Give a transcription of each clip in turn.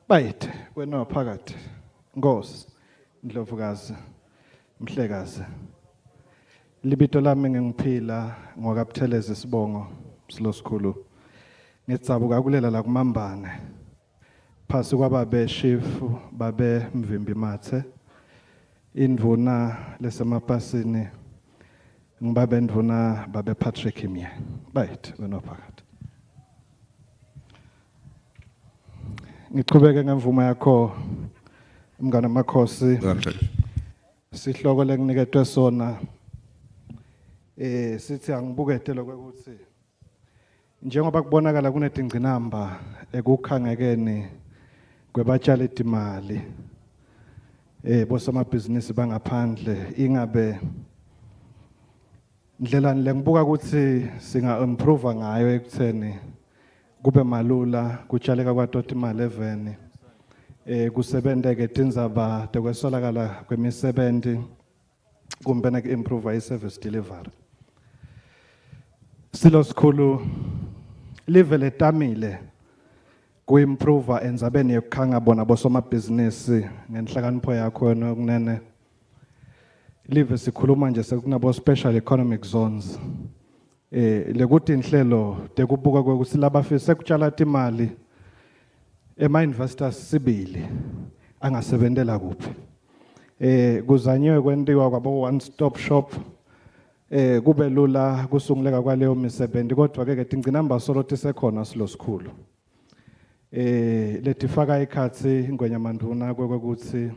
Bayethe wena waphakathi Nkosi Ndlovukazi Mhlekazi. Libito lami ngingiphila ngokaButhelezi isibongo silosikhulu. Ngidzabuka kulela la kumambane. Phasi kwababe chief babe Mvimbi Mathe. Indvuna lesemapasini ngibabe ndvuna babe Patrick Mye. Bayethe wena waphakathi. Ngichubeke ngemvumo yakho mngane makhosi. Sihloko lenginiketwe sona sithi angibukete lokuthi njengoba kubonakala kunetingcinamba ekukhangekeni kwebatshali timali bosomabhizinisi bangaphandle, ingabe ndlela lengibuka ukuthi singa improve ngayo ekutheni kube malula kutshaleka kwato imali eveni, kusebenteke tindzaba tekweswelakala kwemisebenti kumbe neku-improve i-service delivery. Silo sikhulu live letamile ku-improve endzabeni yekukhanga bona bosomabhizinisi ngenhlakanipho yakho wena kunene. Live sikhuluma nje sekunabo special economic zones. Lekuthi inhlelo tekubuka kwekuthi labafise kutshala timali ema investors sibili angasebentela kuphi. Kuzanyiwe kwentiwa kwabo one stop shop, kube lula kusunguleka kwaleyo misebenti, kodwa ke tingcinamba solo tisekhona silo sikhulu. Letifaka ikhatsi Ngwenyamanduna kwekuthi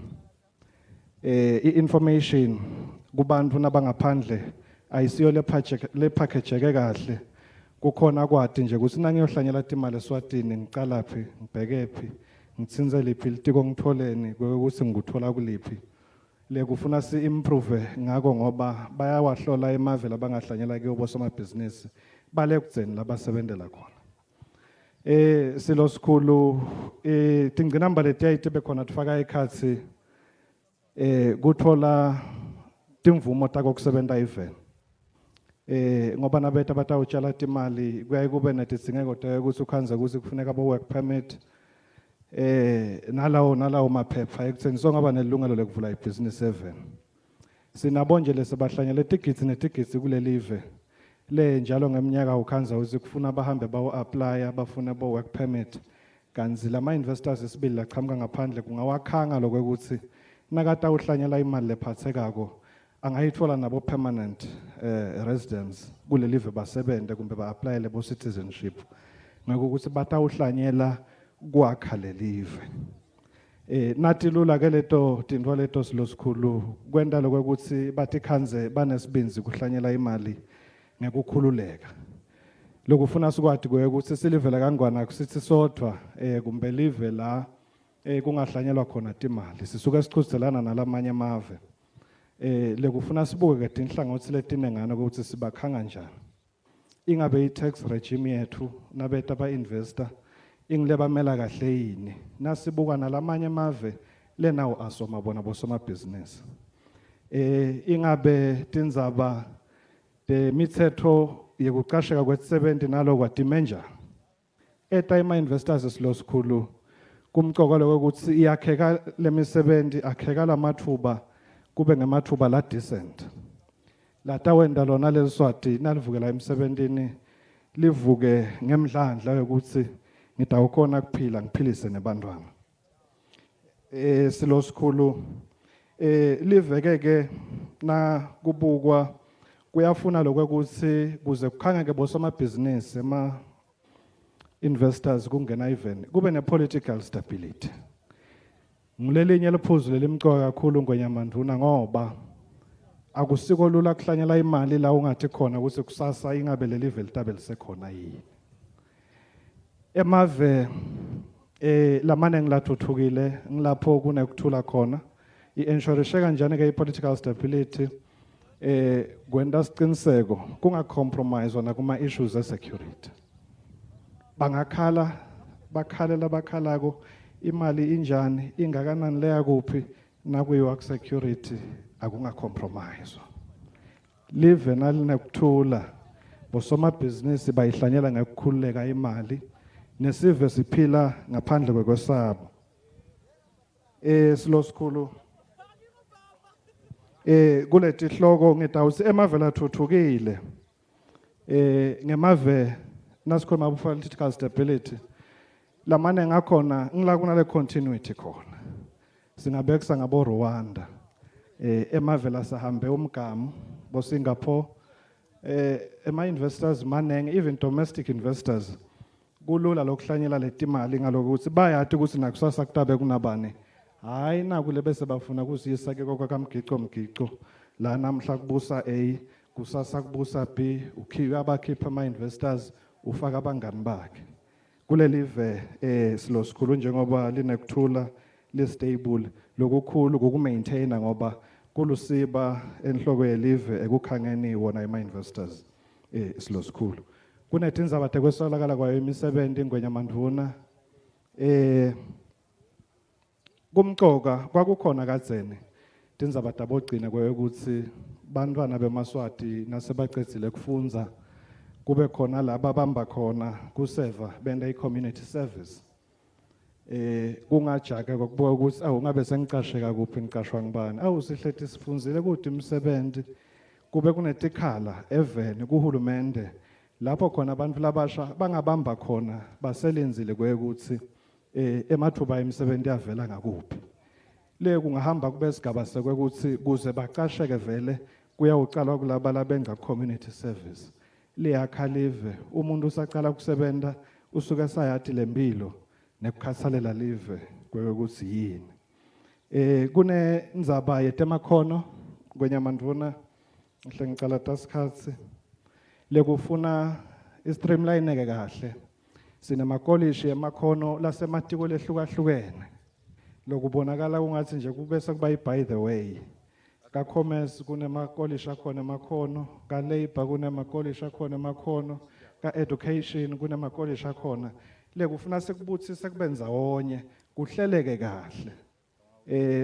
i-information kubantu nabangaphandle ayisiyo le package kahle. Kukhona kwati nje ukuthi nangiyohlanyela timali eSwatini ngicalaphi, ngibhekephi, ngitsinze liphi litiko, ngitholeni kwekuthi ngikuthola kuliphi. Le kufuna si improve ngako ngoba bayawahlola emave labangahlanyela kiwo bosomabhizinisi bale kudzeni labasebentela khona. Silo sikhulu tingcinamba letiyayi khona tifaka ikhatsi kuthola timvumo takokusebenta even. Ngoba nabeta batawutshala timali kuyaye kube netidzingeko ukuthi ukhandze ukuthi kufuneka bo work permit nalawo maphepha ekutheni songaba nelungelo lekuvula ibhizinisi even. Sinabo nje lesebahlanyele tigidzi netigidzi kulelive. Le njalo ngeminyaka ukhandza ukuthi kufuna bahambe bawo apply bafuna bo work permit. Kanzi lama investors esibili lachamuka ngaphandle kungawakhanga lokwekuthi nakata uhlanyela imali lephathekako angayithola nabo permanent residence kulelive basebente kumbe ba-applyele bo citizenship, ngakho ukuthi batawuhlanyela kwakha lelive. Nathi lula ke leto tintfo leto silosikhulu kwenta lokwekuthi batikhandze banesibindzi kuhlanyela imali ngekukhululeka. Lokufuna sikwati ukuthi silivela kangwana kusithi sodwa kumbe live la kungahlanyelwa khona timali sisuke sichudzelana nalamanye amave. Lekufuna sibuke ke tinhlangothi letinengana ukuthi sibakhanga kanjani. Ingabe i-tax regime yethu nabeta ba-investor ingilebamela kahle yini, nasibuka nalamanye amave lenawo asoma bona bosomabhizinisi. Ingabe tindzaba temitsetfo yekucasheka kwesebenti nalokwa time njani? Eta ema-investors silosikhulu kumcoka lokuthi iyakheka lemisebenti, akheka lamatfuba kube ngematfuba la decent. Latawenta lona leSwati nalivukela emsebentini livuke ngemdlandla yokuthi ngitawukhona kuphila ngiphilise nebantwana. Silosikhulu liveke ke na kubukwa kuyafuna lokuthi kuze kukhangeke bosomabhizinisi ema investors kungena even kube ne political stability. Ngulelinye liphuzu lelimcoka kakhulu Ngwenyamanduna ngoba akusiko lula kuhlanyela imali la ungathi khona ukuthi kusasa ingabe lelive litabe lisekhona yini. Emave lamane ngilathuthukile ngilapho kunekuthula khona i-ensure kanjani ke i-political stability kwenta siciniseko kungacompromise nakuma issues e security. Bangakhala bakhalela bakhalako imali injani ingakanani leya kuphi nakuyiwa security akungacompromise. Live nalinekuthula bosomabhizinisi bayihlanyela ngekukhululeka imali nesive siphila ngaphandle kwekwesaba. Silo sikhulu, kuletihloko ngitawutsi emave lathuthukile, ngemave nasikhuluma political stability lamane ngakhona ngila kunale continuity khona. Singabekisa ngabo Rwanda, emave lasahambe umgamu, bo Singapore, ema investors manenge, even domestic investors kulula lokuhlanyela letimali ngalokuthi bayati ukuthi nakusasa kutabe kunabani. Hayi, naku lebese bafuna kusiyisa ke kwakamgico mgico la, namhla kubusa A, kusasa kubusa B, ukhiwe abakhipha ama investors, ufaka abangani bakhe kulelive. Silo sikhulu, njengoba linekuthula, li stable, lokukhulu ukumaintaina ngoba kulusiba enhloko yelive ekukhangeni wona ema investors. Silo sikhulu, kunetindzaba tekweswelakala kwayo imisebenzi. Ngwenya Mandvuna, kumcoka kwakukhona kadzeni tindzaba tabogcina kwekuthi bantwana bemaswati nasebacedzile kufundza kube khona laba bamba khona kuseva, benta i-community service. Kungajake kokubuka ukuthi awu, ngabe sengicasheka kuphi, ngicashwa ngibani, awu sihleti sifundzile kude imisebenzi, kube kunetikhala eveni kuhulumende lapho khona abantu labasha bangabamba khona baselindzile kwekuthi emathuba emisebenzi avela ngakuphi. Le kungahamba kube sigaba sekwekuthi kuze bacasheke vele kuyawucalwa kulaba labenza community service. Liyakha live, umuntu usacala kusebenta usuke sayathi lempilo nekukhathalela live kwekuthi yini. Kunendzaba yetemakhono, kwenyamandvuna, ngihle ngicala tasikhatsi lekufuna i-streamline kahle. Sinemakolishi emakhono lasematiko lehlukahlukene, lokubonakala kungathi nje kubese kuba by the way. Ka-commerce kunemakolishi akhona emakhono, ka-labour kunemakolishi akhona emakhono, ka-education kunemakolishi akhona. Le kufuna sikubutsise kube ndzawonye, kuhleleke kahle.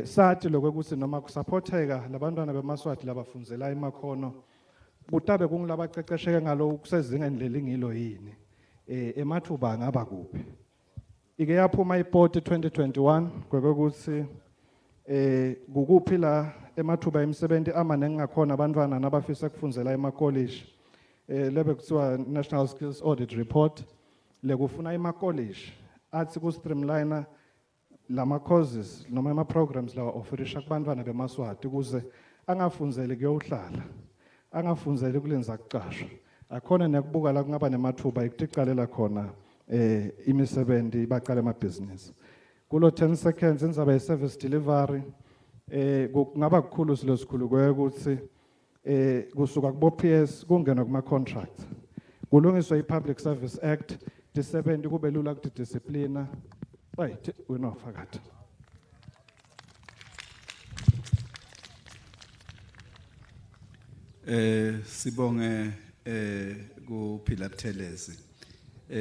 Sathi lokwekuthi noma kusupporteka labantwana bemaswati labafundzela emakhono, kutabe kungilabacecesheke ngalo kusezingeni lelingilo yini, emathuba angaba kuphi? Ike yaphuma ipoti 2021 kwekuthi kukuphi la emathuba emisebenzi amaningi ngakhona abantwana nabafisa kufundzela emakolishi, lebe kuthiwa National Skills Audit Report, lekufuna emakolishi athi ku streamline lama courses noma ama programs lawa offerisha kubantwana bemaswati ukuze angafundzeli kuyowuhlala, angafundzeli kulenza kucashwa, akhona nekubuka la kungaba nemathuba ekuticalela khona imisebenzi, baqale amabhizinisi. Kulo 10 seconds, indzaba ye service delivery, kungaba kukhulu silo sikhulu kwekuthi kusuka kubo PS kungena kuma contracts, kulungiswe i-Public Service Act, tisebenti kube lula kutidisciplina. Right, winofakatha. Sibonge kuphila Buthelezi.